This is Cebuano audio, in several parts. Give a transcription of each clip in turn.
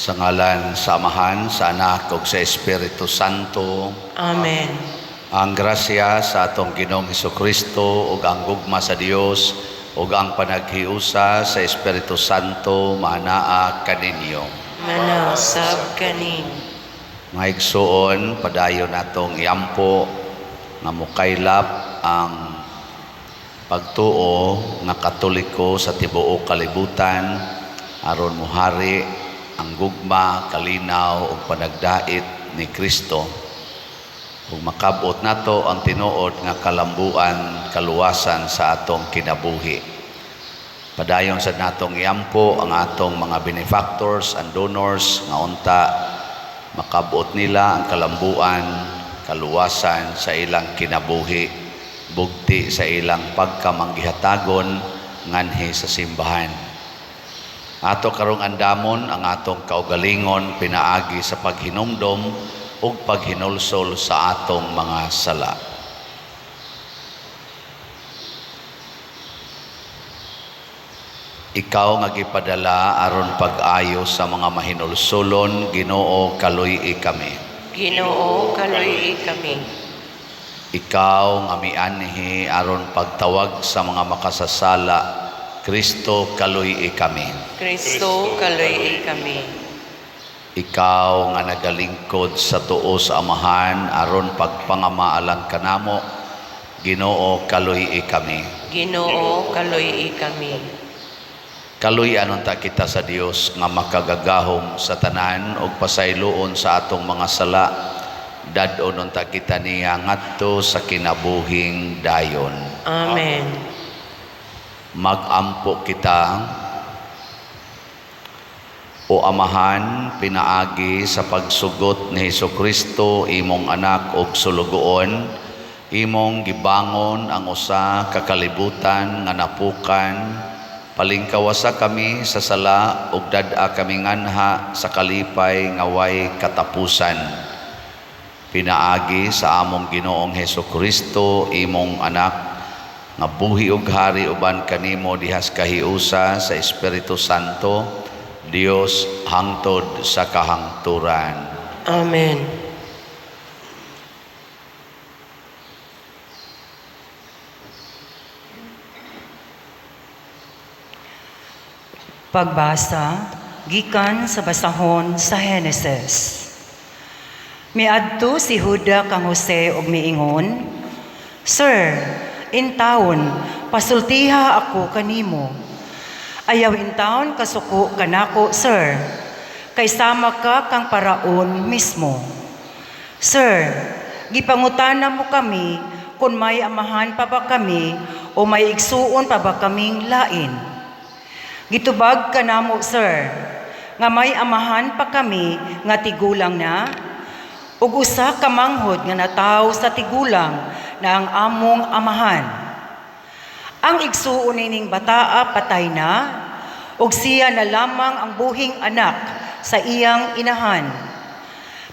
Sa ngalan sa Amahan, sa Anak ug sa Espiritu Santo. Amen. Ang grasya sa atong Ginoong Hesukristo ug ang gugma sa Dios ug ang panaghiusa sa Espiritu Santo maanaa kaninyo. Manausab kanin. Mga igsuon, padayon natong iampo nga mukaylap ang pagtuo nga Katoliko sa tibuok kalibutan aron mohari ang gugma, kalinaw ug panagdait ni Kristo ug makabot nato ang tinuod nga kalambuan, kaluwasan sa atong kinabuhi. Padayon sa natong iampo ang atong mga benefactors and donors nga unta makabot nila ang kalambuan, kaluwasan sa ilang kinabuhi, bugti sa ilang pagkamanggihatagon nganhi sa simbahan. Ato karong andamon ang atong kaugalingon pinaagi sa paghinumdom ug paghinulsol sa atong mga sala. Ikaw nga gipadala aron pag-ayo sa mga mahinulsolon, Ginoo, kaluy-i kami. Ginoo, kaluy-i kami. Ikaw nga mianhi aron pagtawag sa mga makasasala, Kristo, kaluy-i kami. Kristo, kaluy-i kami. Ikaw nga nagalingkod sa tuo sa Amahan aron pagpangamaalang kanamo, Ginoo, kaluy-i kami. Ginoo, kaluy-i kami. Kaluy-an unta kita sa Dios nga makagagahom sa tanan ug pasayloon sa atong mga sala. Dad-on unta kita niya ngadto sa kinabuhing dayon. Amen. Mag-ampo kita. O Amahan, pinaagi sa pagsugot ni Hesukristo imong anak og sulugoon, imong gibangon ang usa ka kalibutan nga napukan, palingkawasa kami sa sala ug dad-a kami nganha sa kalipay nga way katapusan. Pinaagi sa among Ginoong Hesukristo imong anak nga buhi ug hari uban kanimo dihas kahiusa sa Espiritu Santo, Dios hangtod sa kahangturan. Amen. Pagbasa gikan sa basahon sa Henesis. Miadto si Huda kang Jose og miingon, "Sir, intawon pasultiha ako kanimo. Ayaw intawon kasuko kanako, sir, kay sama ka kang paraon mismo. Sir, gipangutana mo kami kung may amahan pa ba kami o may igsuon pa ba kaming lain. Gitubag kanamo, sir, nga may amahan pa kami nga tigulang na, ug usa ka manghod nga nataw sa tigulang na ang among amahan. Ang igsuon nining bataa patay na, ug siya na lamang ang buhing anak sa iyang inahan.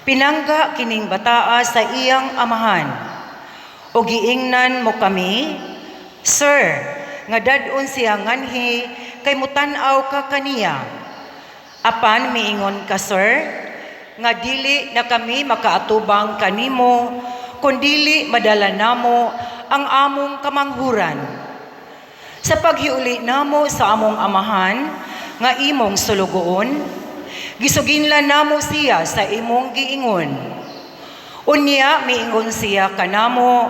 Pinangga kining bataa sa iyang amahan. Ug giingnan mo kami, sir, nga dad-on siya nganhi kay mutan-aw ka kaniya. Apan miingon ka, sir, nga dili na kami makaatubang kanimo, kun dili madala namo ang among kamanghuran. Sa paghiuli namo sa among amahan nga imong sulugoon, gisuginlan namo siya sa imong giingon. Unya miingon siya kanamo,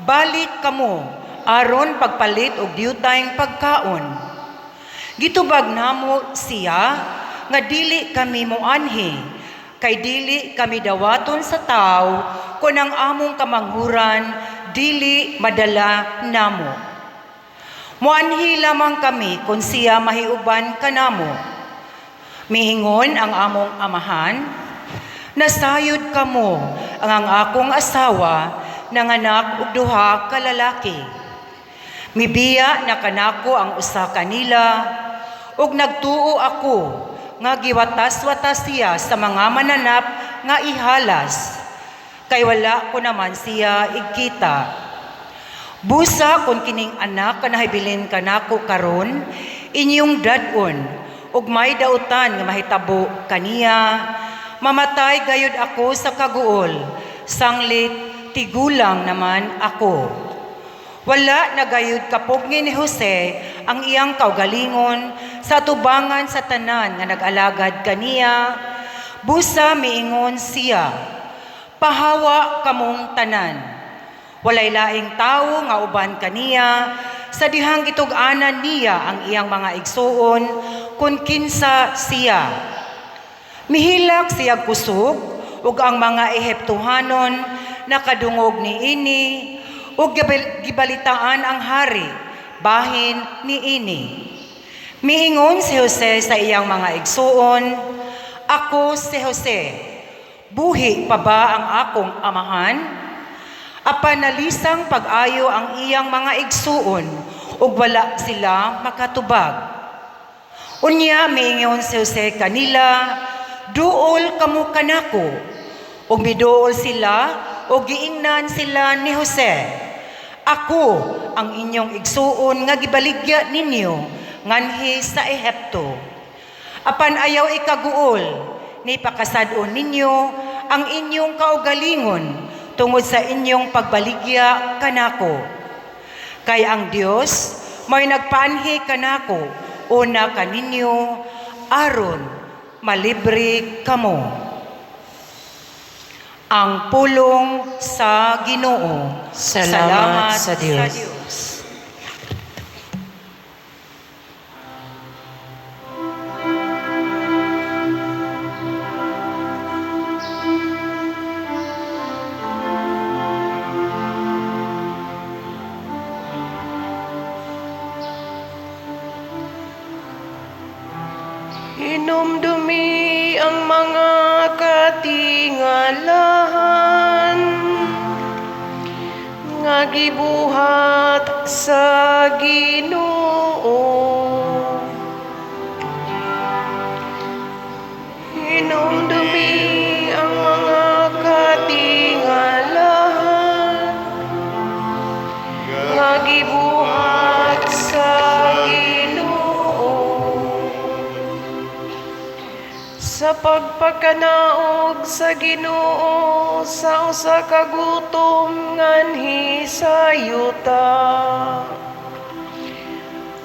balik kamo aron pagpalit og diutayng pagkaon. Gitubag namo siya nga dili kami moanhi, kay dili kami dawaton sa tawo kun ang among kamanghuran dili madala namo. Moanhi lamang kami kung siya mahiuban kanamo. Miingon ang among amahan, nasayod kamo ang akong asawa nanganak og duha ka lalaki. Mibiya na kanako ang usa kanila ug nagtuo ako nga giwatas-watas siya sa mga mananap nga ihalas, kay wala ko naman siya igkita. Busa kung kining anak ka nahibilin kanako karon, inyong dad-on ug may dautan nga mahitabo kaniya, mamatay gayud ako sa kaguol, sanglit tigulang naman ako." Wala na gayud kapugni ni Jose ang iyang kaugalingon sa tubangan sa tanan nga nag-alagad kaniya. Busa miingon siya, "Pahawa kamong tanan." Walay laing tawo nga uban kaniya sa dihang gitug-anan niya ang iyang mga igsuon kung kinsa siya. Mihilak siya kusog ug ang mga Ehiptohanon nakadungog niini ug gibalitaan ang hari bahin niini. Miingon si Jose sa iyang mga igsuon, "Ako si Jose. Buhi pa ba ang akong amahan?" Apan nalisang pag-ayo ang iyang mga igsuon ug wala sila makatubag. Unya miingon si Jose kanila, "Duol kamo kanako." Ug miduol sila ug giingnan sila ni Jose, "Ako ang inyong igsuon nga gibaligya ninyo nganhi sa Ehipto. Apan ayaw ikaguol, ni pakasad-on ninyo ang inyong kaugalingon tungod sa inyong pagbaligya kanako. Kay ang Dios may nagpaanhi kanako una kaninyo aron malibre kamo." Ang pulong sa Ginoo. Salamat sa Dios. Dios. Hinumdumi ang mga katingalahan nga gibuhat sa Ginoo. Hinumdumi ang mga katingalahan nga gibuhat sa Ginoo. Sa pagpakanaog sa Ginoo sa usa ka gutom nganhi sa yuta,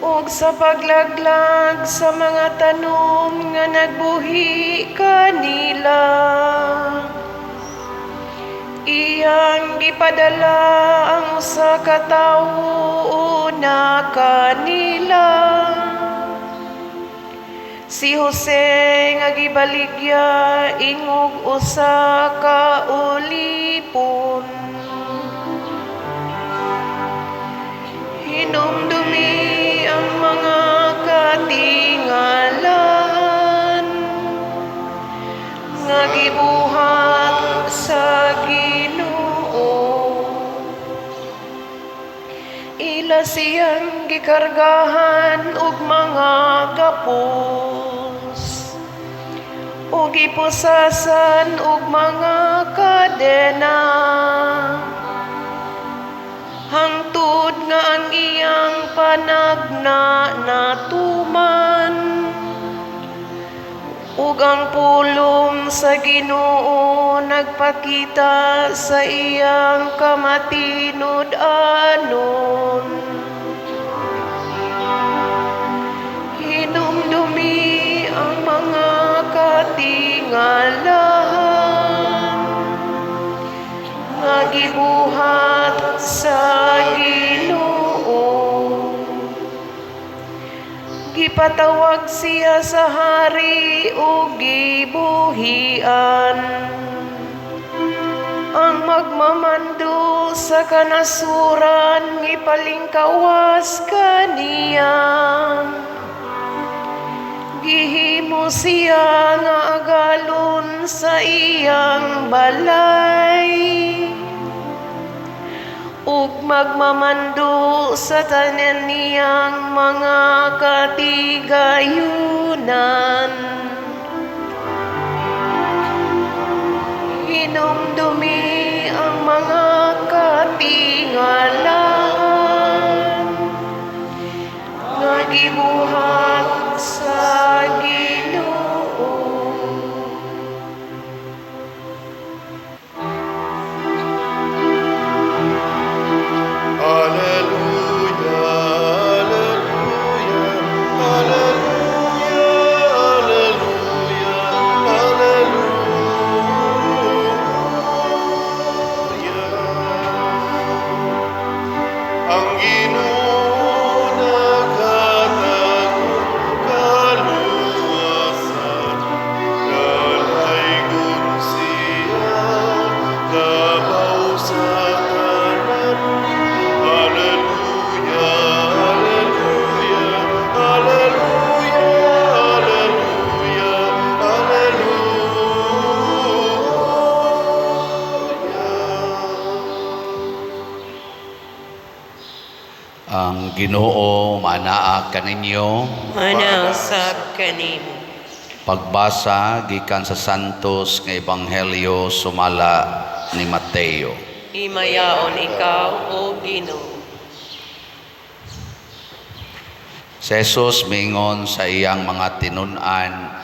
ug sa paglaglag sa mga tanom nga nagbuhi kanila, iyang gipadala ang usa ka tawo una kanila, si Jose nga gibaligya ingog usa ka ulipon. Hinumdumi ang mga katingalahan nga gibuhat sa Ginoo. Ila siyang gikargahan og mga gapos ug gipusasan og mga kadena, hangtod nga ang iyang panagna natuman ug ang pulong sa Ginoo nagpakita sa iyang kamatinud-anon. Hinumdumi ang mga katingalahan nga gibuhat sa Ginoo. Gipatawag siya sa hari ug gibuhian. Ang magmamando sa kanasuran gipalingkawas kaniya. Gihimo siya nga agalon sa iyang balay ug magmamando sa tanan niyang mga katigayunan. Hinumdumi ang mga katingalahan nga gibuhat sa Ang Ginoo manaa kaninyo. Mana usab kanimo. Pagbasa gikan sa Santos nga Ebanghelyo sumala ni Mateo. Himayaon ikaw, O Ginoo. Si Jesus mingon sa iyang mga tinun-an,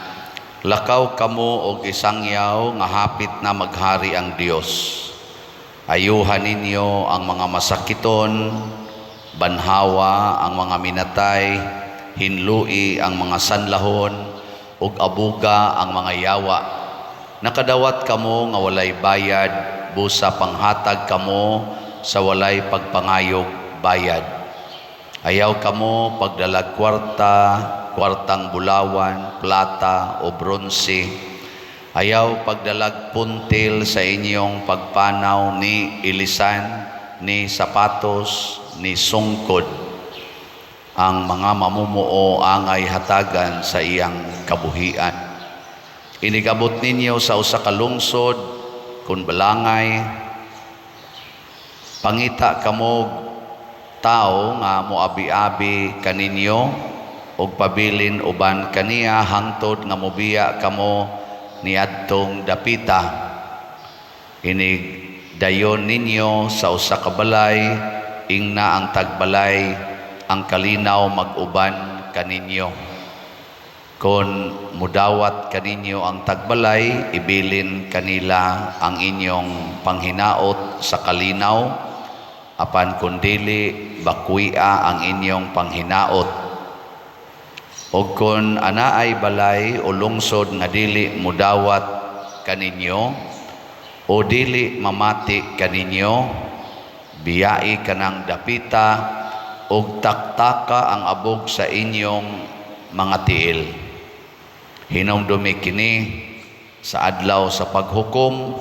"Lakaw kamo og isangyaw nga hapit na maghari ang Dios. Ayuhan ninyo ang mga masakiton, banhawa ang mga minatay, hinlui ang mga sanlahon, ug abuga ang mga yawa. Nakadawat kamo nga walay bayad, busa panghatag kamo sa walay pagpangayog bayad. Ayaw kamo pagdalag kwarta, kwartang bulawan, plata o bronse. Ayaw pagdalag puntil sa inyong pagpanaw, ni ilisan, ni sapatos, ni sungkod. Ang mga mamumuo angay hatagan sa iyang kabuhian. Inigabot ninyo sa usa ka lungsod, kun balangay, pangita kamo tao nga moabi-abi kaninyo ug pabilin uban kaniya hangtod nga mobiya kamo niadtong dapita. Inig dayon ninyo sa usa ka balay, ingna ang tagbalay, ang kalinaw mag-uban kaninyo. Kon mudawat kaninyo ang tagbalay, ibilin kanila ang inyong panghinaot sa kalinaw, apan kun dili, bakwia ang inyong panghinaot. Og kon anaay balay o lungsod nga dili mudawat kaninyo o dili mamati kaninyo, biyai kanang dapita og taktaka ang abog sa inyong mga tiil. Hinumdumi kini sa adlaw sa paghukom,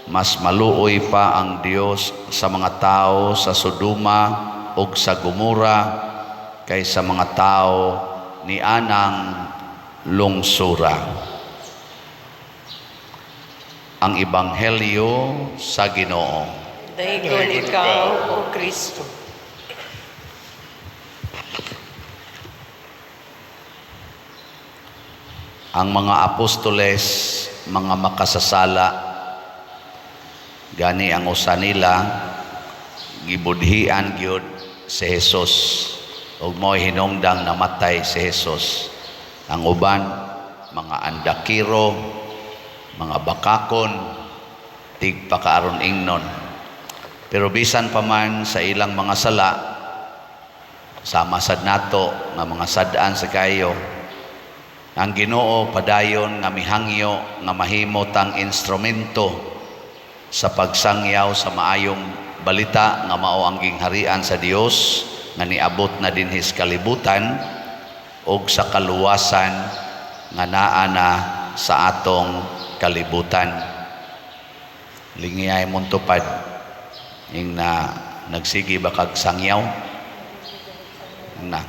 mas maluoy pa ang Dios sa mga tao sa Sodoma ug sa Gomora kaysa mga tao ni anang lungsura." Ang Ebanghelyo sa Ginoo. Daygon ikaw, O Kristo. Ang mga apostoles, mga makasasala, gani ang usa nila gibudhian gyud si Jesus ug mo'y hinungdang namatay si Jesus. Ang uban, mga andakiro, mga bakakon, tigpakaaron ingnon. Pero bisan pa man sa ilang mga sala, sama sad nato nga mga sad-an sa kayo, ang Ginoo padayon nga mihangyo nga mahimo tang instrumento sa pagsangyaw sa maayong balita nga mao ang gingharian sa Dios nga niabot na dinhi sa kalibutan ug sa kaluwasan nga naa na sa atong kalibutan. Lingiyay mong tupad ing na nagsigi ba kag sangyaw na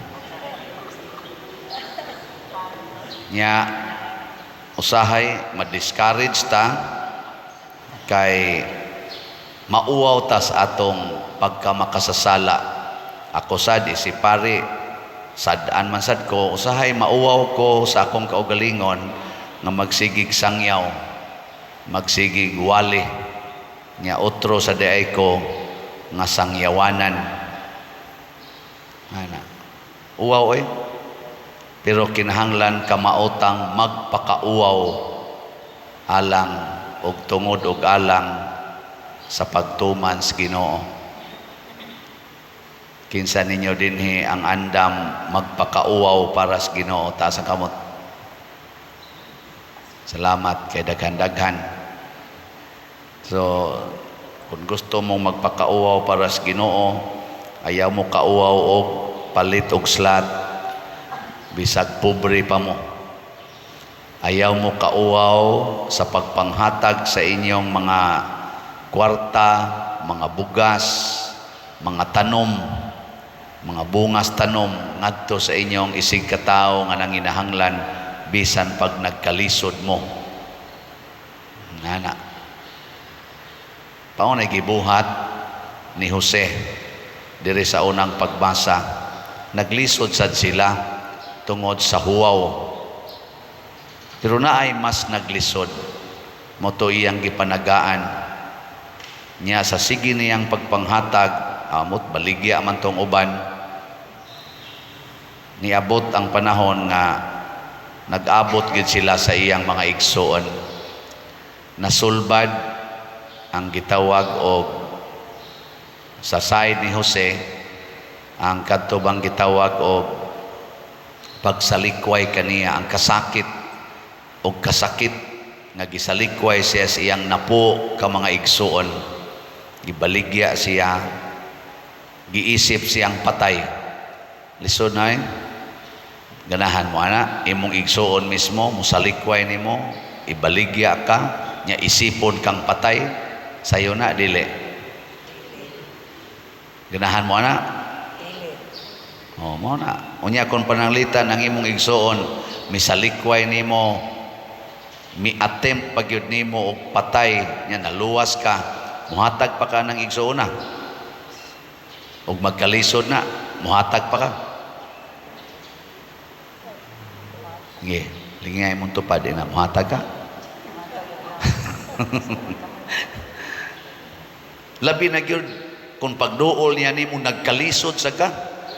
nya usahay ma-discourage ta kay mauwaw ta sa atong pagkamakasasala. Ako sad isi pari, sad-an man sad ko, usahay mauwaw ko sa akong kaugalingon nga magsigig sangyaw, magsigig wali nya otro sa diay ko nga sangyawanan. Ana. Uwaw oy. Pero kinahanglan kamaotang magpakauwaw alang og tungod og alang sa pagtuman sa Ginoo. Kinsa ninyo dinhi ang andam magpakauwaw para sa Ginoo? Taas ang kamot. Salamat kay daghan-daghan. So, kung gusto mong magpakauwaw para sa Ginoo, ayaw mo kauwaw og palit og slat, bisag pobre pa mo. Ayaw mo kauwaw sa pagpanghatag sa inyong mga kwarta, mga bugas, mga tanom, mga bungas tanom ngadto sa inyong isig katawo nga nanginahanglan bisan pag nagkalisod mo. Ngana. Paunay gibuhat ni Jose diri sa unang pagbasa. Naglisod sad sila tungod sa huwaw. Pero naay mas naglisod. Mao to iyang gipanagaan. Nya sa sige niyang pagpanghatag, amot baligya man tong uban. Niabot ang panahon nga nag-abot gid sila sa iyang mga igsoon. Nasulbad ang gitawag og sa side ni Jose ang kadto bang gitawag og pagsalikway kaniya, ang kasakit og kasakit nga gisalikway siya sa iyang napo ka mga igsoon. Gibaligya siya, giisip siyang patay. Lisod na eh. Ganahan mo ana, imong igsoon mismo musalikway nimo, ibaligya ka nya, isipon kang patay? Sayo na, dili? Ganahan mo ana? Dili. Oh, mao na. Unya kon pananglitan ang imong igsoon misalikway nimo, mi-attempt pa gyud nimo og patay nya, naluwas ka, muhatag pa ka ng igsoon na? Og magkalisod na, muhatag pa ka? Sige, lingay mong tupad na, muhatag ka? Labi na gyud kung pagduol niya nimo nagkalisod sa ka.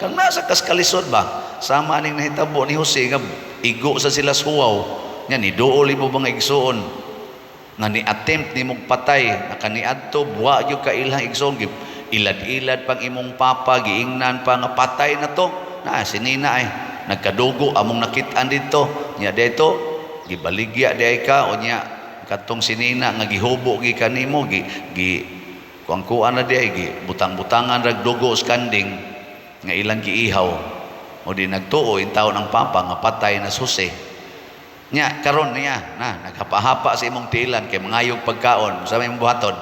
Kang nasa kas kalisod ba? Sama aning nahitabo ni Jose nga igo sa sila suwaw. Nya ni duol imo mga igsoon nga ni attempt nimong patay, nakaniadto buwa gyud ka ilang igsoon, ilad-ilad pang imong papa, giingnan pa nga patay na to. Na sinina ay nagkadugo among nakit-an didto. Nya dito gibaligya diay ka, o nya katong sinina nga gihubo gi kanimo, gi gi kuang-kuan na diay, gi butang-butangan rag dugo sa kanding nga ilang giihaw, o di nagtuo in taon ang papa nga patay na susi. Nya karon niya na naghapa-hapa sa imong tiilan kay mangayog pagkaon, sa may imong buhaton?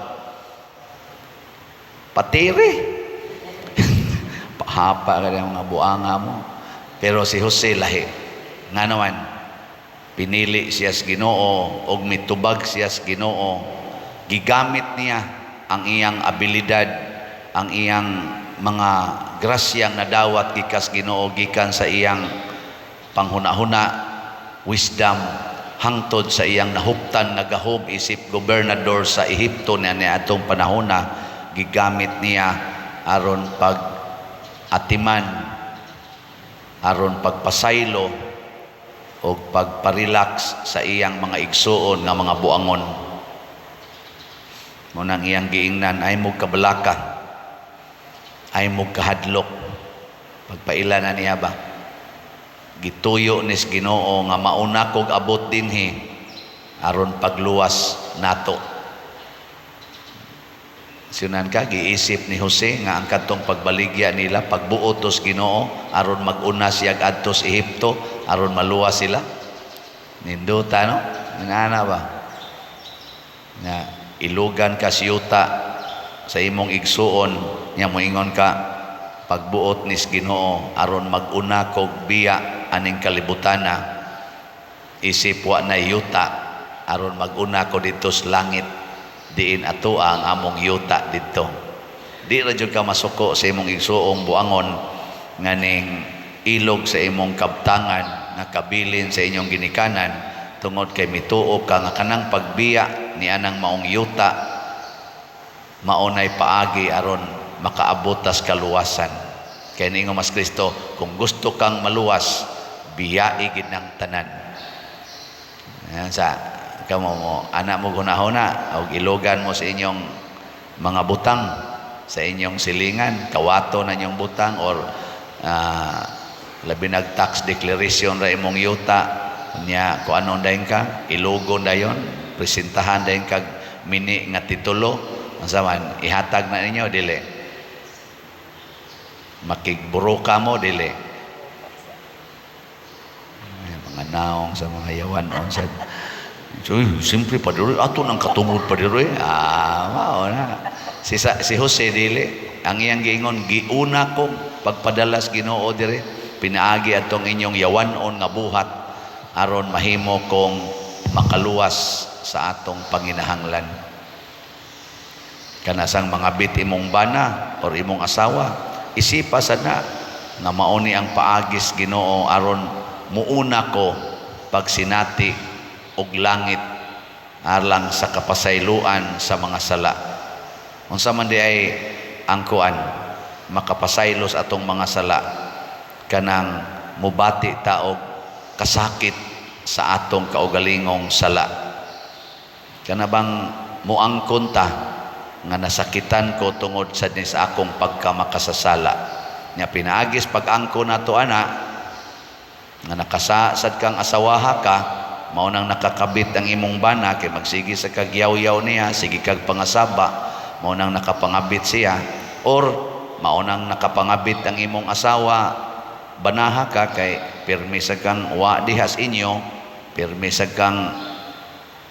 Patiri. Pahapa ka ng mga buanga mo. Pero si Jose lahi. Nga naman, pinili siya sa Ginoo og mitubag siya sa Ginoo. Gigamit niya ang iyang abilidad, ang iyang mga grasyang nadawat gikas Ginoo, gikan sa iyang panghuna-huna, wisdom, hangtod sa iyang nahuptan nagahom isip gobernador sa Ehipto niya niadtong panahona. Gigamit niya aron pag atiman, aron pagpasaylo o pagparelax sa iyang mga igsuon nga mga buangon. Mao nang iyang giingnan, "Ay mo kabalaka, ay mo kahadlok." Pagpaila na niya ba, gituyo nis Ginoo nga mauna kog abot dinhi aron pagluwas nato. Sinunan ka, giisip ni Jose nga ang kadtong pagbaligya nila, pagbuot tos Ginoo aron mag-una siya adto sa Ehipto aron maluwas sila. Nindota, no? Ngana ba? Nga ilugan ka siyuta sa imong igsuon nya moingon ka, "Pagbuot nis Ginoo aron mag-una kog biya aning kalibutana," isip wa na yuta, aron mag-una ko didto sa langit diin ato ang among yuta didto. Di ra jud ka masuko sa imong igsuong buangon nganing ilog sa imong kabtangan nga kabilin sa inyong ginikanan, tungod kay mituo ka nga kanang pagbiya ni anang maong yuta mao nay paagi aron makaabot tas kaluwasan. Kay niingon mas Kristo, kung gusto kang maluwas, biyai gid ng tanan. Ayan, sa kamo mo anak mo gunahona og ilugan mo sa inyong mga butang sa inyong silingan, kawato na inyong butang or labi nag tax declaration ra imong yuta nya, kung anong dayon ka ilugon, dayon presentahan dayon kag mini nga titulo. Unsa man ihatag na ninyo? Dili. Makigburuka mo? Dili. Ay, mga naong sa mga yawan on sa. So, siyempre pa diri ato nang katungod pa diri. Ah, mao na. Si Jose dili, ang iyang giingon, "Giuna ko pagpadalas Ginoo diri pinaagi atong inyong yawanon nga buhat aron mahimo kong makaluwas sa atong panginahanglan." Kanasang mga bit imong bana or imong asawa, isipa sad na. Nga mao ni ang paagis Ginoo aron muuna ko pagsinati og langit alang sa kapasayloan sa mga sala. Unsa man di ay ang kuan makapasaylo sa atong mga sala? Kanang mubati ta og kasakit sa atong kaugalingong sala. Kana bang muangkon ta nga nasakitan ko tungod sa ni sa akong pagkamakasasala. Nya pinaagis pag-angkon nato ana nga nakasa sad kang asawaha ka, mao nang nakakabit ang imong bana kay magsige sa kagyaw-yaw niya, sige kag pangasaba, mao nang nakapangabit siya, or mao nang nakapangabit ang imong asawa, banaha ka kay pirmi sa kang wa dihas inyo, pirmi sa kang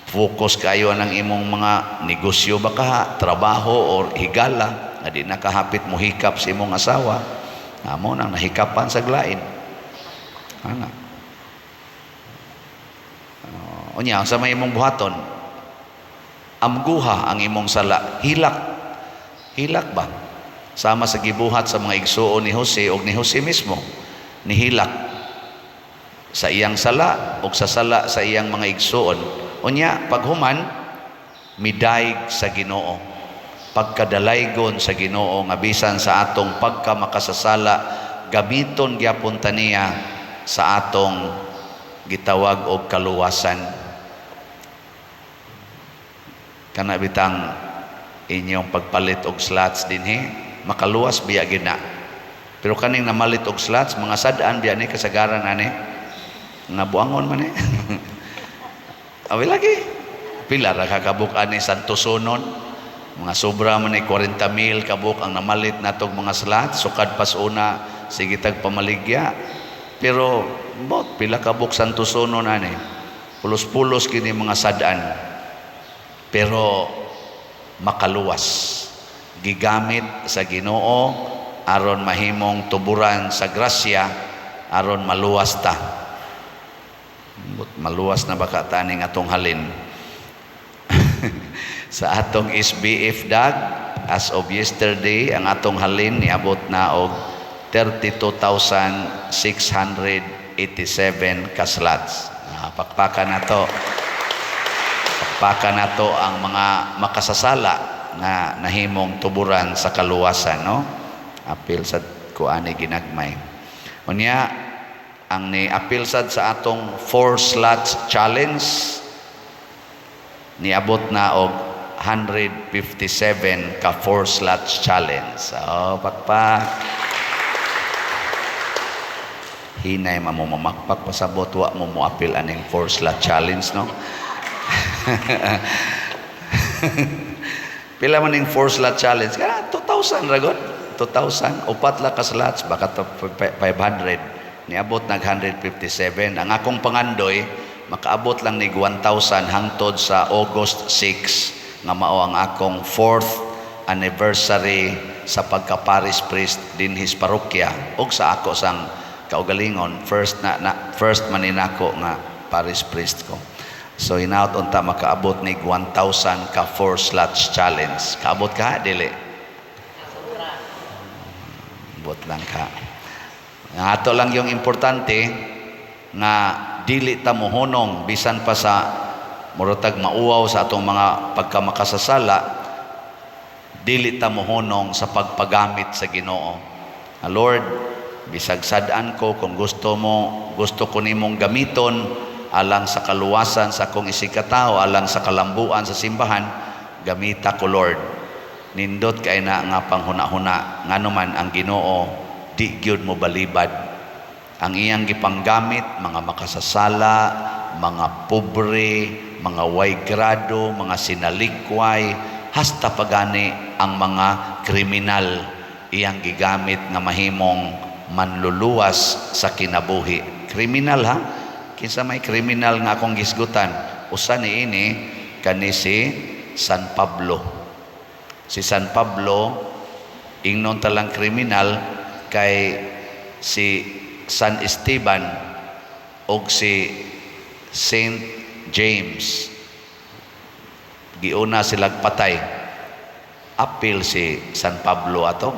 focus kayo ng imong mga negosyo ba ka, trabaho or higala nga di nakahapit mo hikap sa imong asawa, amo nang nahikapan sa glain ana. Unya sa may imong buhaton, amguha ang imong sala, hilak, hilak ba, sama sa gibuhat sa mga igsuon ni Jose og ni Jose mismo, nihilak sa iyang sala og sa sala sa iyang mga igsuon. Unya paghuman, midayg sa Ginoo, pagkadalaygon sa Ginoo nga bisan sa atong pagkamakasasala, gamiton gyapon ta niya sa atong gitawag og kaluwasan. Kana bitang inyong pagpalit og slots dinhi, makaluwas biya gina. Pero kaning namalit og slots, mga sad-an biya ni kasagaran ani nga buangon man eh. Awi lagi. Pila ra kakabuk ani Santosonon? Mga sobra man ni 40 mil kabuk ang namalit natog mga slots. Sukad pas una, sige tag pamaligya. Pero bot pila kabuk Santosonon ani? Pulos-pulos kini mga sad-an. Pero makaluwas. Gigamit sa Ginoo aron mahimong tuburan sa grasya aron maluwas ta. Maluwas na baka taning atong halin sa atong SBF dag? As of yesterday, ang atong halin niabot na og 32,687 ka slots. Ah, pakpakan nato. Pakpakan nato ang mga makasasala nga nahimong tuburan sa kaluwasan, no? Apil sad kuani ginagmay. Unya ang ni apil sad sa atong 4 slots challenge, niabot na og 157 ka 4 slots challenge. So, pakpak. Hinay mamo mamakpak, pasabot wa mo moapil aning 4 slot challenge, no? Pila man ning 4 slot challenge? Kana 2,000 ra gud. 2,000, upat la ka slots baka to 500. Niabot nag 157. Ang akong pangandoy makaabot lang nig 1,000 hangtod sa August 6 nga mao ang akong 4th anniversary sa pagka-parish priest dinhis parokya ug sa ako sang kaugalingon, first na, na first man ni nako nga parish priest ko. So hinaut unta makaabot nig 1,000 ka 4 slots challenge. Kaabot ka dili? Abot lang ka. Ang ato lang yung importante nga dili ta mohunong bisan pa sa murotag mauwaw sa atong mga pagkamakasasala, dili ta mohunong sa pagpagamit sa Ginoo. Ah, Lord, bisag sad-an ko, kung gusto mo, gusto ko nimong gamiton alang sa kaluwasan sa akong isigkatao, alang sa kalambuan sa simbahan, gamita ko, Lord. Nindot kay na nga panghuna-huna, ngano man ang Ginoo di gyud mo balibad. Ang iyang gipanggamit mga makasasala, mga pobre, mga way grado, mga sinalikway, hasta pagani ang mga kriminal iyang gigamit nga mahimong manluluwas sa kinabuhi. Kriminal ha? Kinsa may kriminal nga akong gisgutan? Usa ni ini kani si San Pablo. Si San Pablo ingnon talang kriminal kay si San Esteban og si Saint James giuna silag patay. Apil si San Pablo ato.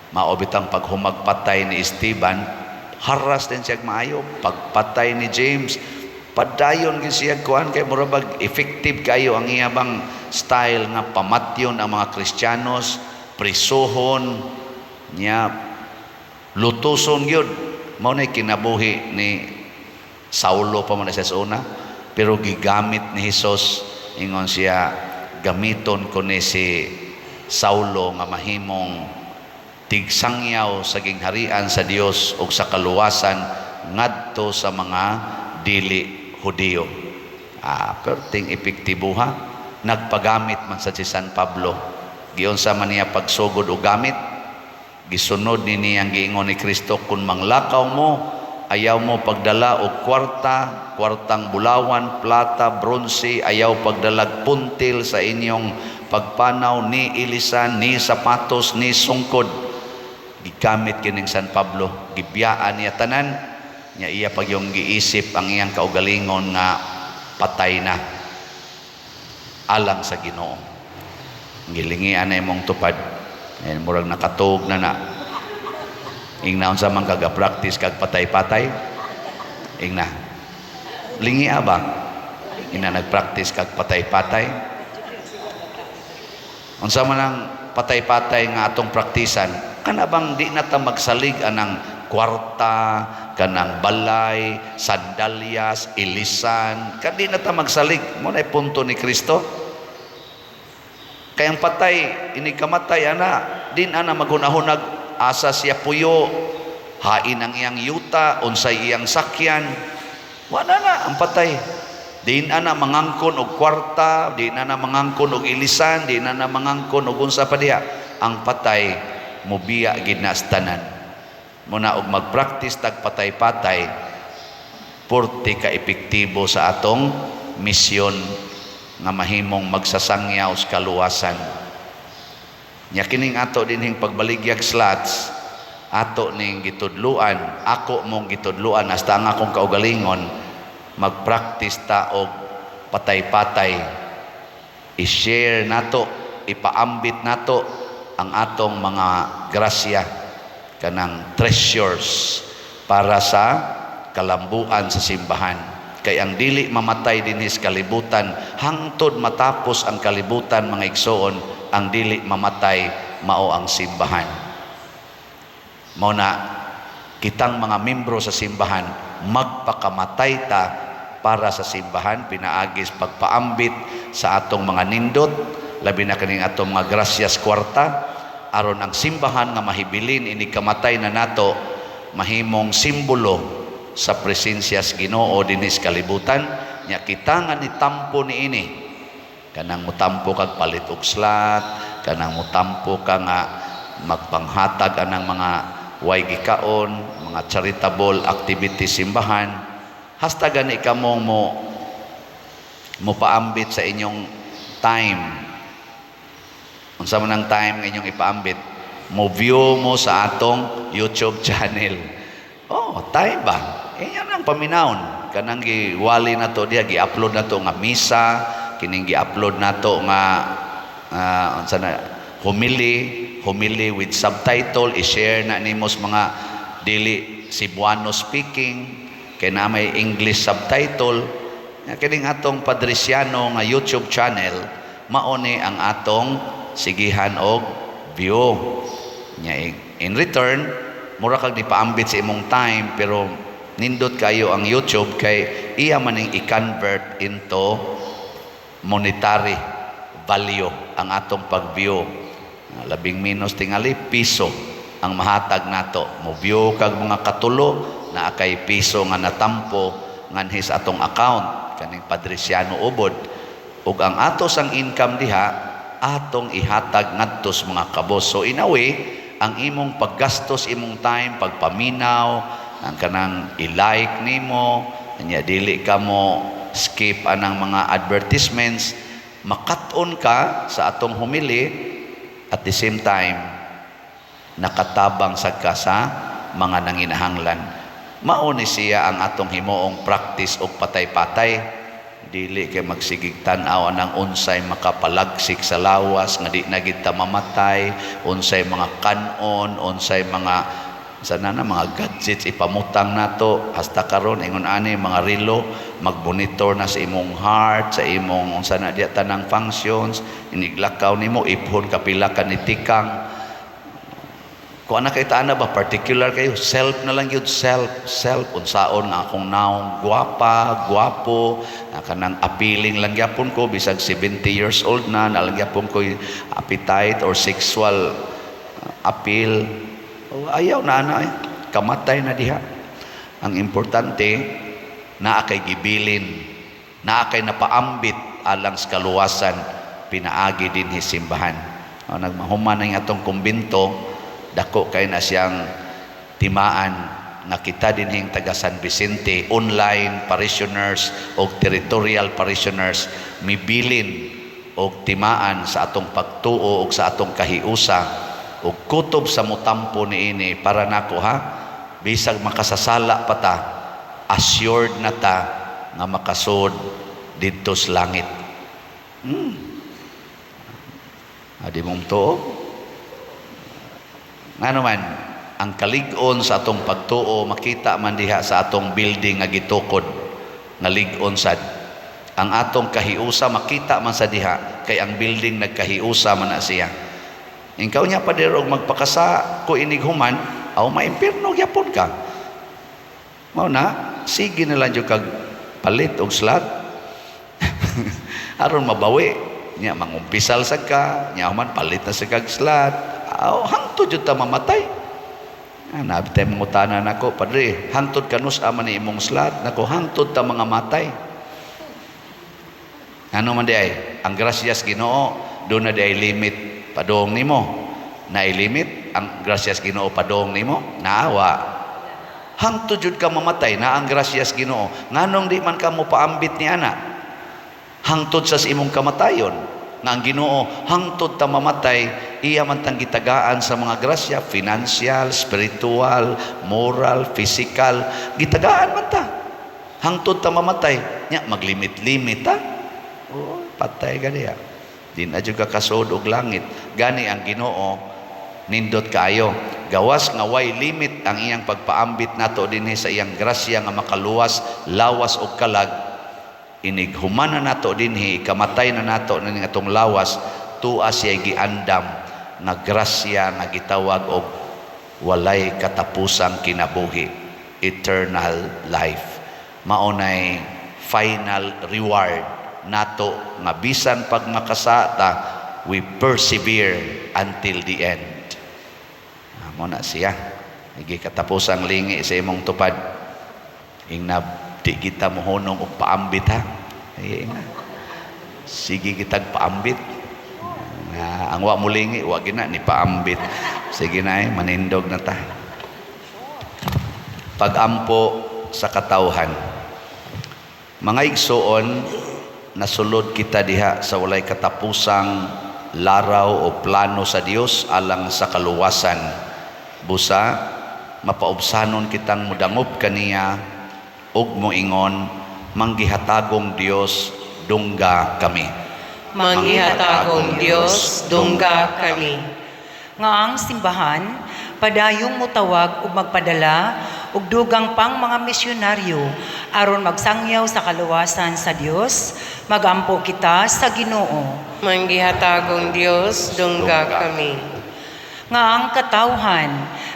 Mao bitang paghumagpatay ni Esteban, haras din siya maayo. Pagpatay ni James, padayon gid siya kuan kay mura bag effective kayo ang iya bang style nga pamatyon ang mga Kristiyanos, prisuhon niya, lutuson gyud. Mao na kinabuhi ni Saulo pa man sa una, pero gigamit ni Hesus. Ingon siya, "Gamiton ko ni si Saulo nga mahimong tigsangyaw sa gingharian sa Dios ug sa kaluwasan ngadto sa mga dili Hudiyo." Ah, perting epektibo ha. Nagpagamit man sa si San Pablo. Giunsa man niya pagsugod og gamit? Gisunod ni niyang giingon ni Kristo, "Kung manglakaw mo, ayaw mo pagdala og kwarta, kwartang bulawan, plata, bronse, ayaw pagdalag puntil sa inyong pagpanaw, ni ilisan, ni sapatos, ni sungkod." Gigamit kining San Pablo, gibiyaan niya tanan, niya iya pag yung giisip ang iyang kaugalingon nga patay na alang sa Ginoo. Gilingian na imong tupad. Ay, murag nakatuog na na. Ingna, unsa man kaga practice kag patay-patay? Ingna. Lingia ba? Ingna, nagpractice kag patay-patay? Unsa man ang patay-patay nga atong praktisan? Kana bang di na ta magsalig anang kwarta, kanang balay, sandalyas, ilisan, kan di na ta magsalig. Mao na punto ni Kristo. Kay ang patay, ini kamatay ana, din ana maghunahunag asa siya puyo, hain ang iyang yuta, unsay iyang sakyan. Wala na ang patay. Di na na mangangkon og kwarta, di na na mangangkon og ilisan, di na na mangangkon og unsa pa diha. Ang patay mubiya gid na sa tanan. Muna og magpractice tag patay-patay, purti ka epektibo sa atong misyon nga mahimong magsasangyaw sa kaluwasan. Nya kining ato dinhing pagbaligyag slots, ato ning gitudluan, ako mong gitudluan hasta ang akong kaugalingon, magpractice ta og patay-patay. I-share nato, ipaambit nato ang atong mga grasya, kanang treasures para sa kalambuan sa simbahan. Kay ang dili mamatay dinhi sa kalibutan hangtod matapos ang kalibutan, mga igsoon, ang dili mamatay mao ang simbahan. Mao na kitang mga membro sa simbahan, magpakamatay ta para sa simbahan pinaagis pagpaambit sa atong mga nindot, labi na kaning atong mga grasyas kwarta, aron ang simbahan nga mahibilin ini kamatay na nato mahimong simbolo sa presensya sa Ginoo dinhi sa kalibutan. Nya kita nga nitampo niini, kanang mutampo kag palit og slot, kanang mutampo ka nga magpanghatag anang mga way gikaon, mga charitable activities simbahan, hasta gani kamong mo mopaambit sa inyong time. Unsa man ang time nga inyong ipaambit? Mo view mo sa atong YouTube channel. Oh, time ba? Eh, yan ang paminawon. Kanang giwali na to diha, gi-upload na to nga misa, kining gi-upload na to nga unsa na, homily, homily with subtitle, i-share na nimo sa mga dili Cebuano speaking, kay na may English subtitle. Nga kining atong Padriciano nga YouTube channel, mao ni ang atong sigihan og view. Nya in return, mura kag nipaambit sa imong time, pero nindot kayo ang YouTube kay iya maning i-convert into monetary value ang atong pag-view. Labing minus tingali piso ang mahatag nato. Mo view kag mga katulo, naa kay piso nga natampo nganhi sa atong account kaning Padriciano Ubod, ug ang ato sang income diha atong ihatag ngadto sa mga kabos. So in a way, ang imong paggastos, imong time pagpaminaw, ang kanang i-like nimo nya, dili ka mo skip anang mga advertisements, makat-on ka sa atong homily, at the same time nakatabang sad ka sa mga nanginahanglan. Mao ni siya ang atong himuong practice og patay-patay. Dili kay magsigig tan-aw anang unsay makapalagsik sa lawas nga di na gid ta mamatay, unsay mga kanon, unsay mga sana na mga gadgets ipamutang nato hasta karon. Ingon ani mga relo, magmonitor na sa imong heart, sa imong unsa na diya, tanang functions. Iniglakaw nimo, iphon kapila ka ni tikang. Kung ana kay na ba, particular kayo, self na lang yun, self, self, unsaon nga akong naong guwapa, guwapo, na kanang appealing lang gyapon ko, bisag 70 years old na, na lang gyapon ko appetite or sexual appeal. Oh, ayaw na ana eh. Kamatay na diha. Ang importante, naa kay gibilin, naa kay napaambit alang sa kaluwasan, pinaagi dinhi simbahan. Oh, nagmahuman na atong kumbinto, dako kay na siyang timaan nga kita dinhing taga San Vicente, online parishioners o territorial parishioners, mibilin og timaan sa atong pagtuo og sa atong kahiusa og kutob sa mutampo niini. Para nako ha, bisag makasasala pa ta, assured na ta nga makasud didto sa langit. Adi mong tuo. Ngano man, ang kalig-on sa atong pagtuo makita man diha sa atong building nga gitukod nga lig-on sad. Ang atong kahiusa makita man sa diha kay ang building nagkahiusa man na siya. Ikaw niya pa og magpakasa ko inig human, aw maimpirno gyapon ka. Mao na, sige na lang jud kag palit og slot aron mabawi nya, mangumpisal sad ka nya, human palit na sa kag slot. Aw, hangtod jud ta mamatay. Ah, nabi tayo mangutana nako, "Padre, hangtod kanus-a man ni imong slot?" Nako, hangtod ta mga matay. Ano man di ay, ang grasyas Ginoo, doon na di ay limit padong nimo. Na limit ang grasyas Ginoo padong nimo? Naawa. Hangtod jud ka mamatay na ang grasyas Ginoo. Nganong di man ka mo paambit ni ana? Hangtod sa imong kamatayon nga ang Ginoo hangtod ta mamatay iya man tang gitagaan sa mga grasya, financial, spiritual, moral, physical, gitagaan man ta hangtod ta mamatay. Nya maglimit-limit ta, oh, patay ka diha, di na jud ka kasud og langit. Gani ang Ginoo nindot kaayo, gawas nga way limit ang iyang pagpaambit nato dinhi sa iyang grasya nga makaluwas lawas og kalag. Inig humana nato dinhi, kamatay na nato ning atong lawas, tua siya giandam nga grasya nga gitawag og walay katapusang kinabuhi, eternal life. Mao nay final reward nato nga bisan pag makasata, we persevere until the end. Ah, mo na siya. Igi katapusang lingi sa imong tupad. Ingna di kita mohunong og paambit ha. Ay, ingna. Sige kitag paambit. Nga, ang wa mo lingi, wa gina ni paambit. Sige na eh, manindog na ta. Pagampo sa katawhan. Mga igsuon, nasulod kita diha sa walay katapusang laraw o plano sa Dios alang sa kaluwasan. Busa mapaubsanon kitang mudangop kaniya ug moingon, "Manggihatagong Dios, dungga kami." Manggihatagong Dios, dungga kami. Nga ang simbahan padayong mutawag ug magpadala og dugang pang mga misyonaryo aron magsangyaw sa kaluwasan sa Dios, magampo kita sa Ginoo. Manggihatagong Dios, dungga Dungga. Kami. Nga ang katawhan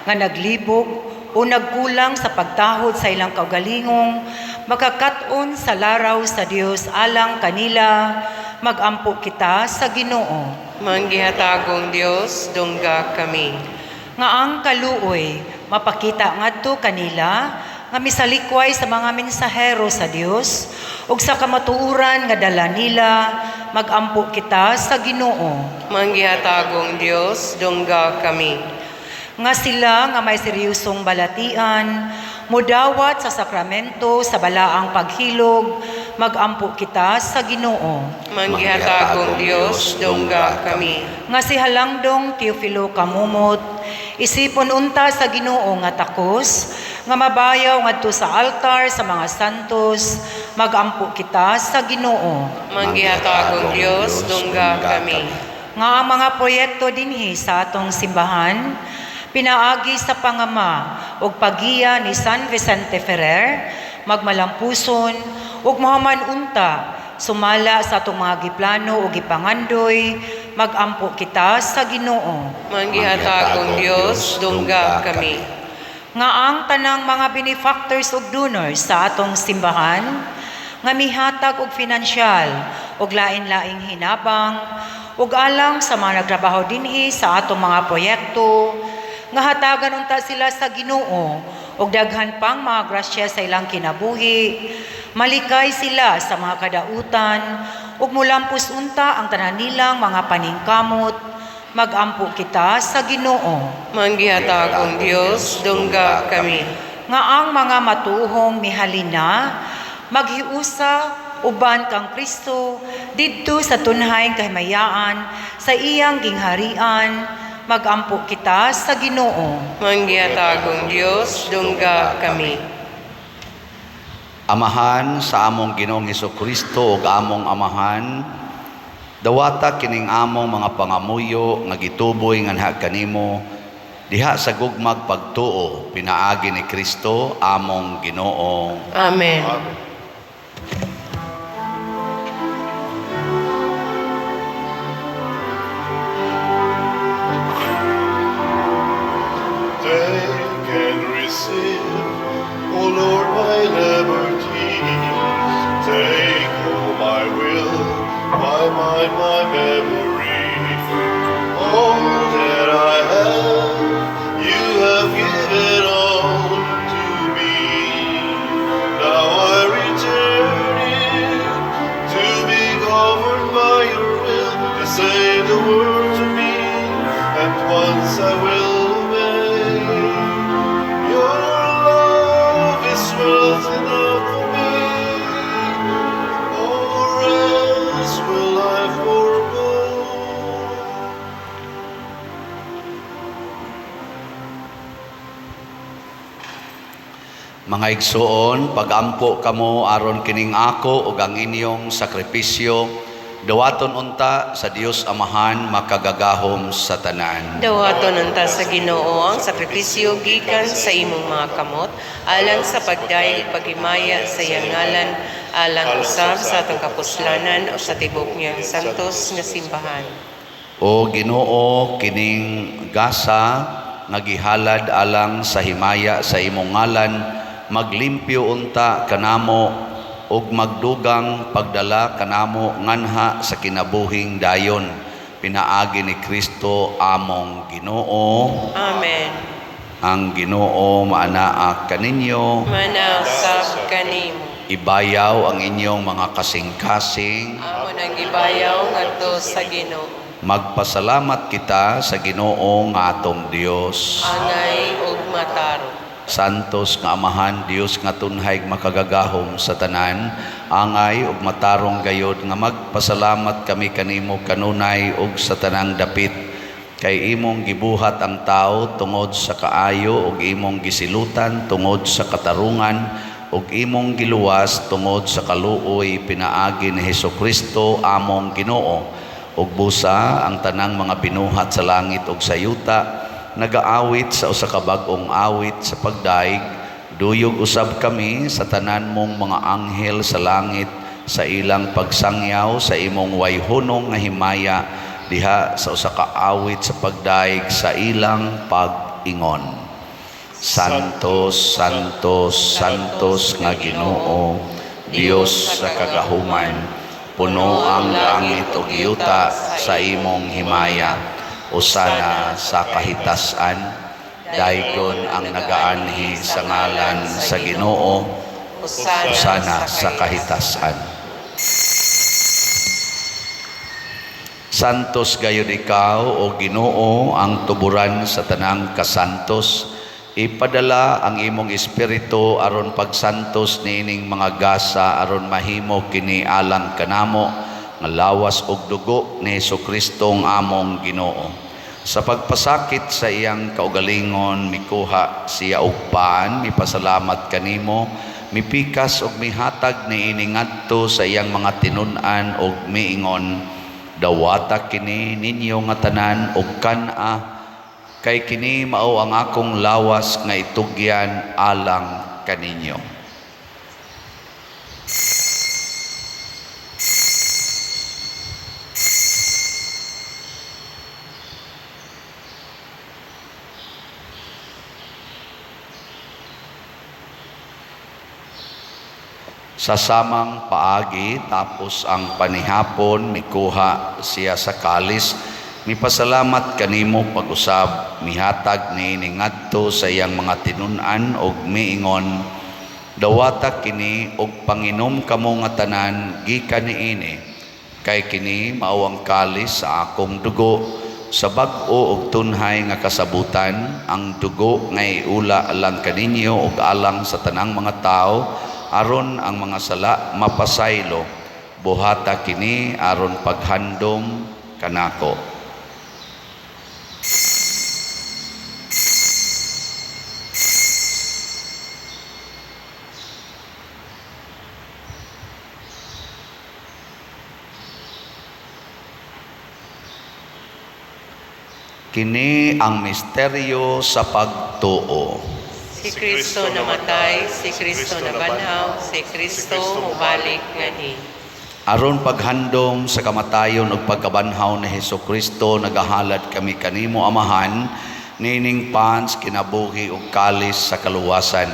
nga naglibog o nagkulang sa pagtahod sa ilang kaugalingong makakat-on sa laraw sa Dios alang kanila, magampo kita sa Ginoo. Manggihatagong Dios, dungga kami. Nga ang kaluoy mapakita ngadto kanila nga misalikway sa mga mensahero sa Dios ug sa kamatuoran nga dala nila, magampo kita sa Ginoo. Manggihatagong Dios, dungga kami. Nga sila nga may seryosong balatian mudawat sa sakramento sa balaang paghilog, magampo kita sa Ginoo. Manggihatagong Dios, dungga kami. Nga si Halangdong Teofilo Camomot isipon unta sa Ginoo nga takos nga mabayaw ngadto sa altar sa mga santos, magampo kita sa Ginoo. Manggihatagong Dios, dungga kami. Nga ang mga proyekto dinhi sa atong simbahan pinaagi sa pangama ug paggiya ni San Vicente Ferrer magmalampuson ug mohaman unta sumala sa atong mga giplano ug gipangandoy, magampo kita sa Ginoo. Manggihatagong Dios, dungga kami. Nga ang tanang mga benefactors ug donors sa atong simbahan nga mihatag og finansyal ug lain-laing hinabang ug alang sa mga nagtrabaho dinhi sa atong mga proyekto, nga hatagan unta sila sa Ginoo og daghan pang mga grasya sa ilang kinabuhi, malikay sila sa mga kadautan ug mulampos unta ang tanan nilang mga paningkamot, magampo kita sa Ginoo. Manggihatagong Dios, dungga kami. Nga ang mga matuhong mihalina maghiusa uban kang Kristo didto sa tunhay kahimayaan sa iyang gingharian, magampo kita sa Ginoo. Manggihatagong Dios, dungga kami. Amahan sa among Ginoong Kristo ug among Amahan, dawata kining among mga pangamuyo nga gituboy nganha kanimo diha sa gugmag pagtuo pinaagi ni Kristo among Ginoo. Amen. Take and receive, O Lord, my liberty. Take all my will, my mind, my memory. All that I have, you have given all to me. Now I return it to be governed by your will, to say the word to me, and once I will obey. Your love is wealth enough for me, or else will I forego? Mga igsuon, pagampo kamo aron kining ako ug ang inyong sakripisyo dawaton unta sa Dios Amahan makagagahom sa tanan. Dawaton unta sa Ginoo ang sakripisyo gikan sa imong mga kamot alang sa pagdayeg paghimaya sa iyang ngalan, alang usab sa atong kapuslanan o sa tibok niyang santos nga simbahan. O Ginoo, kining gasa nga gihalad alang sa himaya sa imong ngalan maglimpyo unta kanamo ug magdugang pagdala kanamo nganha sa kinabuhing dayon pinaagi ni Kristo among Ginoo. Amen. Ang Ginoo maanaa kaninyo. Mana usab kanimo. Ibayaw ang inyong mga kasing-kasing. Amo nang gibayaw ngadto sa Ginoo. Magpasalamat kita sa Ginoo nga atong Dios. Angay ug matarong. Santos nga Amahan, Dios nga tunhay makagagahom sa tanan, angay ug matarong gayod nga magpasalamat kami kanimo kanunay ug sa tanang dapit, kay imong gibuhat ang tao tungod sa kaayo ug imong gisilutan tungod sa katarungan ug imong giluwas tungod sa kaluoy pinaagi ni Hesukristo among Ginoo. Ug busa ang tanang mga binuhat sa langit ug sa yuta nagaawit sa usa ka bag-ong awit sa pagdaig, duyog usab kami sa tanan mong mga anghel sa langit sa ilang pagsangyaw sa imong wayhunong nga himaya diha sa usa ka awit sa pagdaig sa ilang pag-ingon. Santos, Santos, Santos nga Ginoo, Dios sa kagahuman, puno ang langit ug yuta sa imong himaya. Usana sa kahitasan, daygon ang nagaanhi sa ngalan sa Ginoo, usana sa kahitasan. Santos gayud ikaw o Ginoo, ang tuburan sa tanang kasantos. Ipadala ang imong espiritu aron pagsantos niining mga gasa aron mahimo kini alang kanamo nga lawas ug dugo ni Hesukristo ang among Ginoo. Sa pagpasakit sa iyang kaugalingon mikuha siya og pan, mipasalamat kanimo, Mipikas og mihatag niini ngadto sa iyang mga tinun-an og miingon, "Dawata kini ninyo nga tanan og kan-a, kay kini mao ang akong lawas nga itugyan alang kaninyo." Sa samang paagi, tapos ang panihapon, mikuha siya sa kalis, mipasalamat kanimo pag-usab, mihatag niini ngadto sa iyang mga tinun-an og miingon, "Dawata kini og panginom kamo nga tanan gikan niini, kay kini mao ang kalis sa akong dugo, sa bag-o og tunhay nga kasabutan, ang dugo nga iula alang kaninyo ug alang sa tanang mga tawo, aron ang mga sala mapasaylo. Buhata kini aron paghandom kanako." Kini ang misteryo sa pagtuo. Si Kristo namatay, si Kristo nabanhaw, si Kristo mubalik nganhi. Aron paghandom sa kamatayon ug pagkabanhaw ni Hesukristo, nagahalad kami kanimo, Amahan, nining pans kinabuhi ug kalis sa kaluwasan.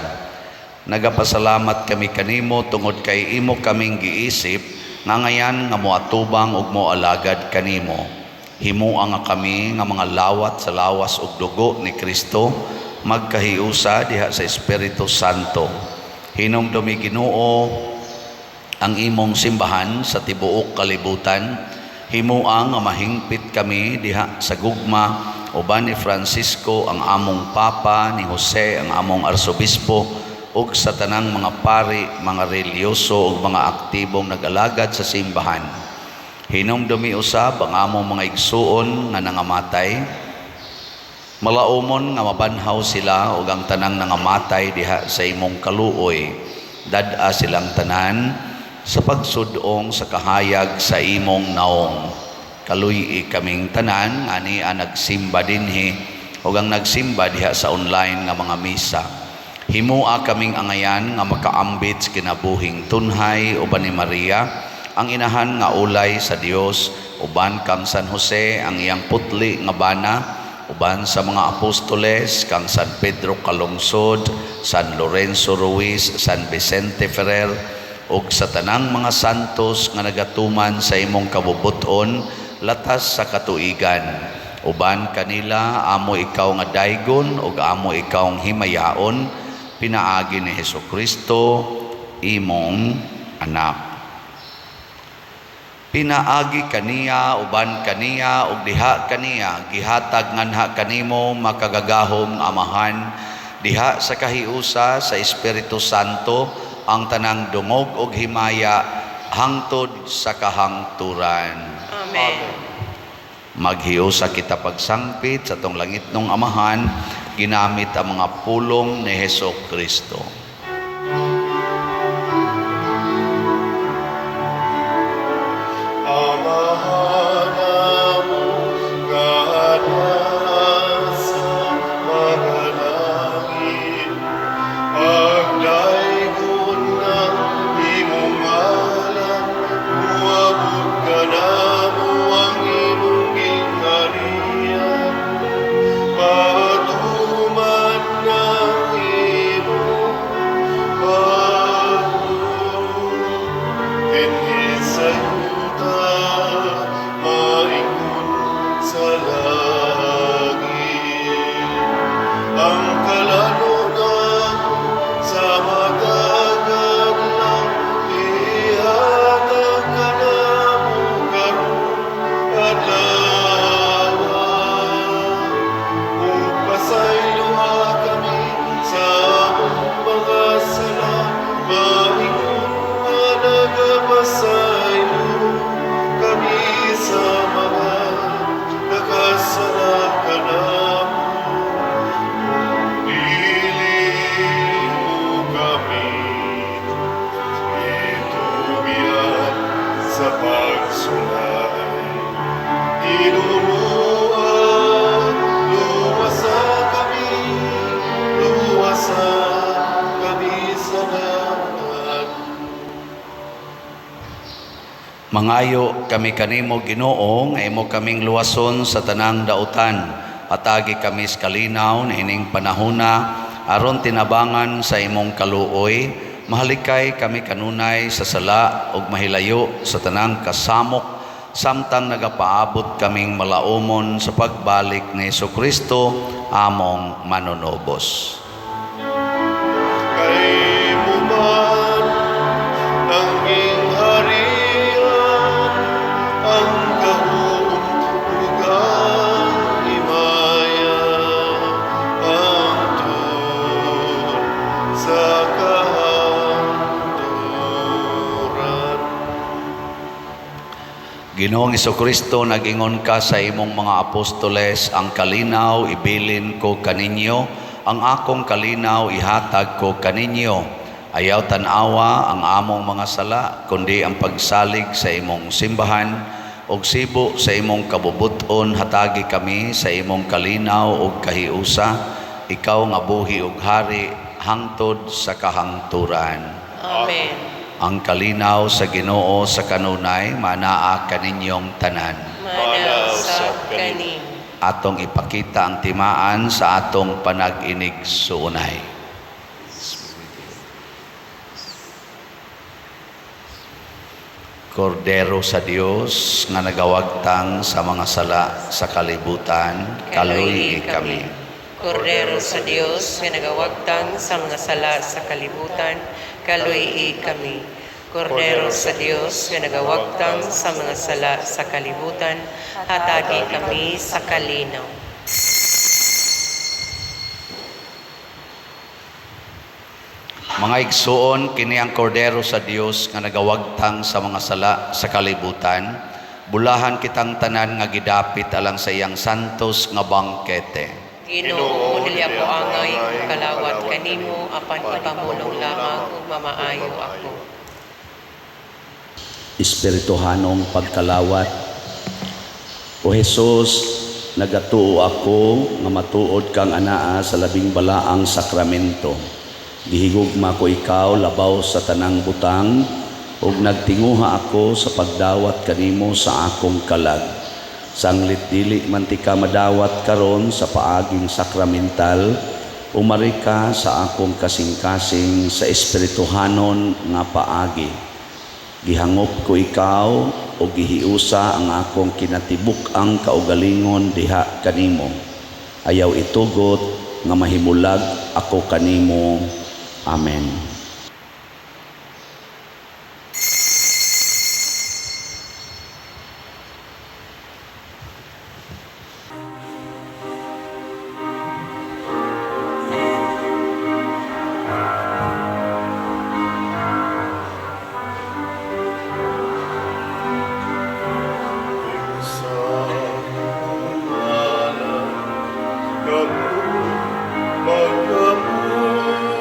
Nagapasalamat kami kanimo tungod kay imo kaming giisip nga ngayan nga moatubang ug moalagad kanimo. Himoa nga kami nga mga lawat sa lawas ug dugo ni Kristo magkahiusa diha sa Espiritu Santo. Hinumdumi, Ginoo, ang imong simbahan sa tibuok kalibutan. Himoa nga mahingpit kami diha sa gugma uban ni Francisco ang among Papa, ni Jose ang among Arsobispo, ug sa tanang mga pari, mga relihiyoso ug mga aktibong nag-alagad sa simbahan. Hinumdumi usab ang among mga igsuon nga nangamatay. Malaumon nga mabanhaw sila ug ang tanang nangamatay diha sa imong kaluoy. Dad-a silang tanan sa pagsudong sa kahayag sa imong naong. Kaluy-i kaming tanan nga ania nagsimba dinhi ug ang nagsimba diha sa online nga mga misa. Himoa kaming angayan nga makaambit sa kinabuhing tunhay uban ni Maria, ang inahan nga ulay sa Dios, uban kang San Jose ang iyang putli nga bana, uban sa mga apostoles kang San Pedro Calungsod, San Lorenzo Ruiz, San Vicente Ferrer, ug sa tanang mga santos nga nagatuman sa imong kabubut-on latas sa katuigan. Uban kanila amo ikaw nga daygon ug amo ikaw himayaon, pinaagi ni Hesukristo imong anak. Pinaagi kaniya, uban kaniya, ug diha kaniya, gihatag nganha kanimo makagagahom nga Amahan, diha sa kahiusa sa Espiritu Santo, ang tanang dungog ug himaya hangtod sa kahangturan. Amen. Maghiusa kita pagsangpit sa atong langitnong Amahan, ginamit ang mga pulong ni Heso Kristo. Amahan namo nga naa sa mga langit, pagdaygon ang imong ngalan, moabot kanamo ang imong gingharian, patuman ang imong pagsulay. Ginoo, luwasa kami, luwasa kami sa dagat. Mangayo kami kanimo, Ginoo, nga imo kaming luwason sa tanang dautan. Hatagi kami sa kalinaw niining panahona aron tinabangan sa imong kaluoy, mahalikay kami kanunay sa sala ug mahilayo sa tanang kasamok samtang nagapaabot kaming malaumon sa pagbalik ni Kristo among manunubos. Kay imo man ang gingharian, ang gahom ug ang himaya, hangtod sa kahangturan. Ginoong Kristo, nag-ingon ka sa imong mga apostoles, "Ang kalinaw ibilin ko kaninyo, ang akong kalinaw ihatag ko kaninyo." Ayaw tan-awa ang among mga sala, kundi ang pagsalig sa imong simbahan, ug sibo sa imong kabubut-on hatagi kami sa imong kalinaw ug kahiusa, ikaw nga buhi ug hari hangtod sa kahangturan. Amen. Ang kalinaw sa Ginoo sa kanunay manaa kaninyong tanan. Mana usab kanimo. Atong ipakita ang timaan sa atong panag-inig-suunay. Kordero sa Dios nga nagawagtang sa mga sala sa kalibutan, kaluy kami. Kordero sa Dios nga nagawagtang sa mga sala sa kalibutan, kaluy kami. Kordero sa Dios nga nagawagtang sa mga sala sa kalibutan, hatagi kami sa kalinaw. Mga igsuon, kini ang kordero sa Dios nga nagawagtang sa mga sala sa kalibutan. Bulahan kitang tanan nga gidapit alang sa iyang santos nga bangkete. Ginoo, dili ako angay kalawat kanimo, apan ipamulong lamang ug mamaayo ako. Espirituhanong pagkalawat. O Jesus, nagatuo ako nga matuod kang anaa sa labing balaang sakramento. Gihigugma ko ikaw labaw sa tanang butang ug nagtinguha ako sa pagdawat kanimo sa akong kalag. Sanglit dili man tika madawat karon sa paaging sakramental, umari ka sa akong kasing-kasing sa espirituhanon nga paagi. Gihangop ko ikaw o gihiusa ang akong kinatibuk-ang kaugalingon diha kanimo. Ayaw itugot nga mahimulag ako kanimo. Amen. Sa ngalan kamo magkamundo.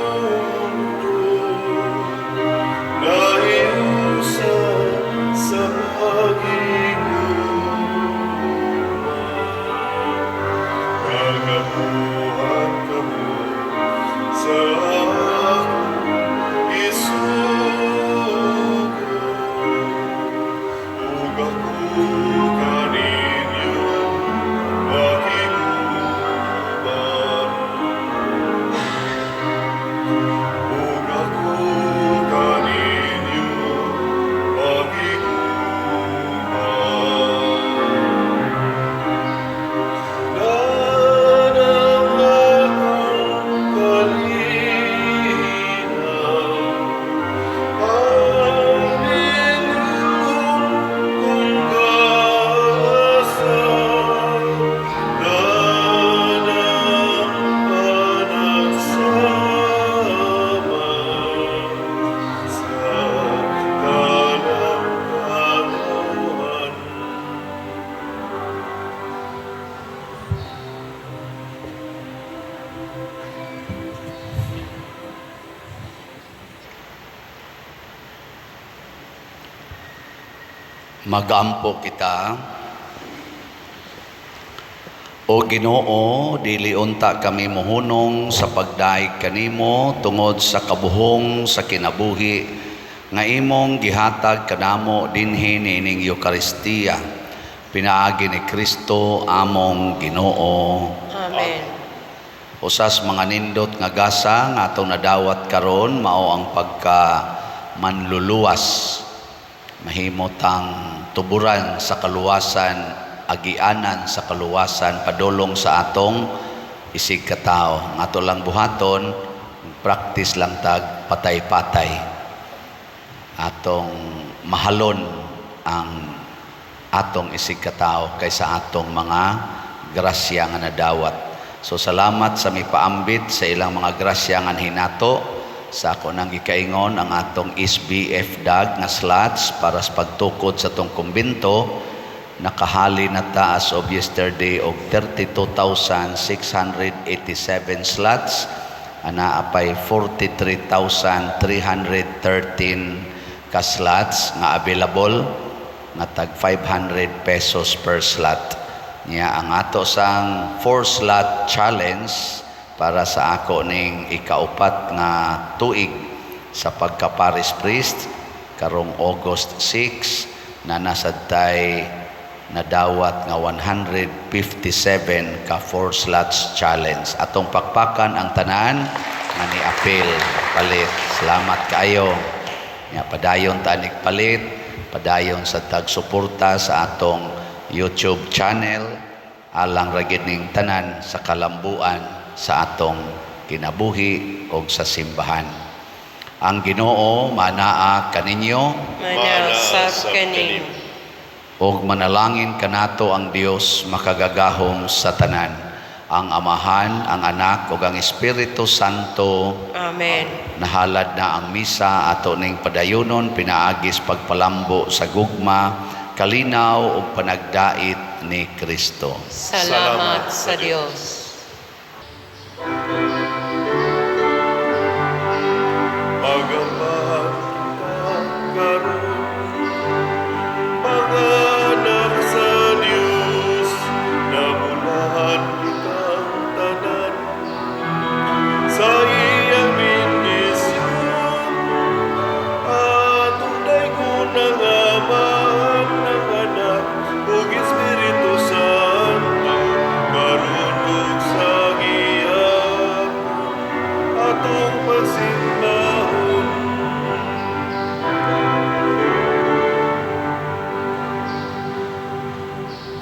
Magampo kita. O Ginoo, dili unta kami mohunong sa pagdayeg kanimo tungod sa kabuhong sa kinabuhi nga imong gihatag kanamo dinhi niining Eukaristiya. Pinaagi ni Kristo among Ginoo. Amen. Usas mga nindot nga gasa nga atong nadawat karon mao ang pagka manluluwas. Mahimo tang tuburan sa kaluwasan, agianan sa kaluwasan padulong sa atong isig katao. Ang ato lang buhaton, practice lang tag patay-patay. Atong mahalon ang atong isig katao kaysa atong mga grasya nga nadawat. So salamat sa mipaambit sa ilang mga grasya nga hinato. Sa ako nang gikaingon ang atong SBF DAG nga slots para sa pagtukod sa atong kumbento, nakahali na ta as of yesterday og 32,687 slots, ana apay 43,313 ka slots nga available nga tag 500 pesos per slot. Nya ang ato sang 4 slot challenge para sa ako ning ikaupat nga tuig sa pagka-parish priest karong August 6 na nasadtay nadawat nga 157 ka 4 slots challenge. Atong pakpakan ang tanan nga ni-apil palit. Salamat kaayo. Nya padayon ta nig palit, padayon sa tagsuporta sa atong YouTube channel alang ra gid ning tanan sa kalambuan sa atong kinabuhi og sa simbahan. Ang Ginoo manaa kaninyo. Manaa sab kaninyo. Og manalangin kanato ang Dios makagagahom sa tanan, ang Amahan, ang Anak ug ang Espiritu Santo. Amen. Nahalad na ang misa, ato ning padayunon pinaagis pagpalambo sa gugma, kalinaw ug panagdait ni Kristo. Salamat sa Dios. Mag-amahan karon, mga anak sa Dios, nabulahan kitang tanan sa iyang bendisyon. Atong daygon ang Amahan, ang Anak, ug Espiritu Santo, karon ug sa gihapon atong pagsimba.